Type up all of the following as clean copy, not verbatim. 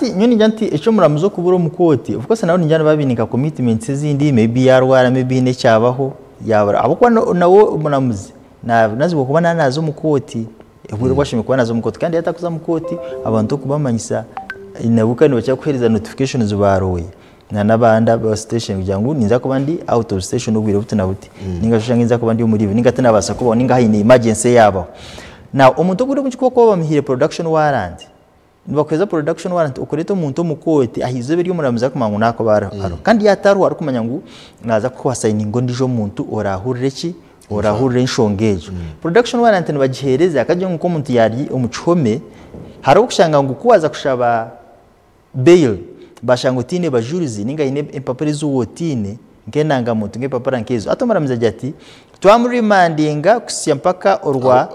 Hati nyowe ningira nti eky'omuramuzi okubura omu kooti, of course nabo ningira nibaba baine nka commitments ezindi, maybe yaarwara, maybe haine ekyabaho yaabura. Ahabw'okuba nawe omuramuzi naabonazibwa kuba naaba naaza omu kooti, obwire obu ashemereire kuba naaza omu kooti. Kandi yaatakuza omu kooti, abantu okubamanyisa nabo kandi nibakira kukuheereza notifications ba lawyer na n'abandi aba station kugira ngu ninza kuba ndi out of station obwire buti na buti. Ninga shi oshange ninza kuba ndi omu leave ninga tinabaasa kubaho ninga haine emergency eyaabaho. Now omuntu obwire obwingi ku barikuba bamuhaire production warrant, Nibakuheereza production warrant okureeta omuntu omu kooti aha izooba eri omuramuzi arikumanya ngu naakuba ariho. Kandi yaaba atariho arikumanya ngu naaza kuhasayininga ondiijo muntu oraahurire ki? Oraahurire enshonga egyo. Production warrant nibagiheereza kagira ngu nk'omuntu yaaba ari omu kihome, hariho okushanga ngu ku waaza kushaba bail bashanga otaine bajurizi ninga haine empapura ezi waaba otaine nk'endangamuntu nk'empapura nk'ezo. Hati omuramuzi agira ati twamurimandinga kuhitsya mpaka orwa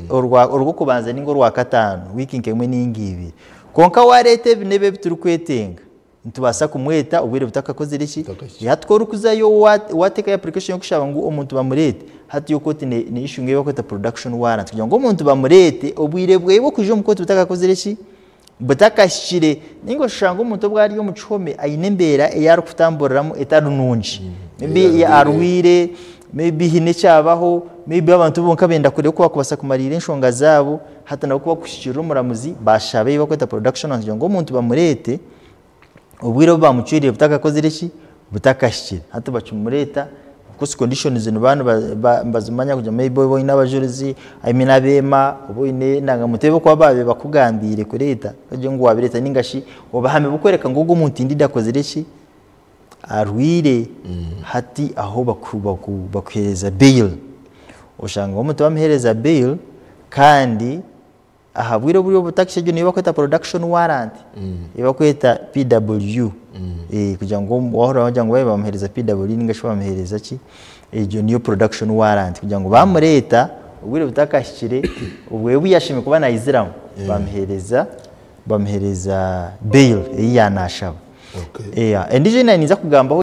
orwa orw'okubanza ninga orwakataano wiiki nk'emwe ninga ibiri. Kwonka waareeta ebi n'ebi ebi turikwetenga, nitubaasa kumweta obwire butakakozire ki? Hati ku orikuzayo waateekayo application y'okushaba ngu omuntu bamureete, hati yo kooti ne issuinga ei barikweta production warrant kugira ngu omuntu bamureete obwire bweye bw'okwija omu kooti butakakozire ki? Butakahikire. Nainga oshusha ngu omuntu obu ari omu kihome aine embeera ei arikutamburiramu etari nungi. Maybe arwaire, maybe haine ekyabaho, maybe abantu bonka benda kureeba oku bakubaasa kumariira enshonga zaabo, hati nabo ku bakuhikirira omuramuzi bashaba ei barikweta production order kugira ngu omuntu bamureete, obwire obu baamucweriire butakakozire ki? Butakahikire. Hati bakimureeta, of course conditions nibaba nibazimanya kugira ngu maybe oba oine abajurizi, I mean abeema, oba oine endangamuntu ebi barikuba baabaire bakugambiire kureeta, kugira ngu waabireeta ninga shi obuhame burikworeka ngu ogu omuntu indeed akozire ki? Arwaire. Hati aho bakuheereza bail. Oshanga omuntu bamuheereza bail kandi Aha bwire oburi obutakisha egyo niyo bakweta production warrant ei bakweta PW kugira ngu wahurira bagira ngu bamuhereza PW ninga shi bamuhereza ki egyo niyo production warrant kugira ngu bamureeta obwire butakahikire obwe obu yashemereire kuba nayiziramu bamuhereza bamuhereza bail ei yanashaba. Endijo ei naninza kugambaho.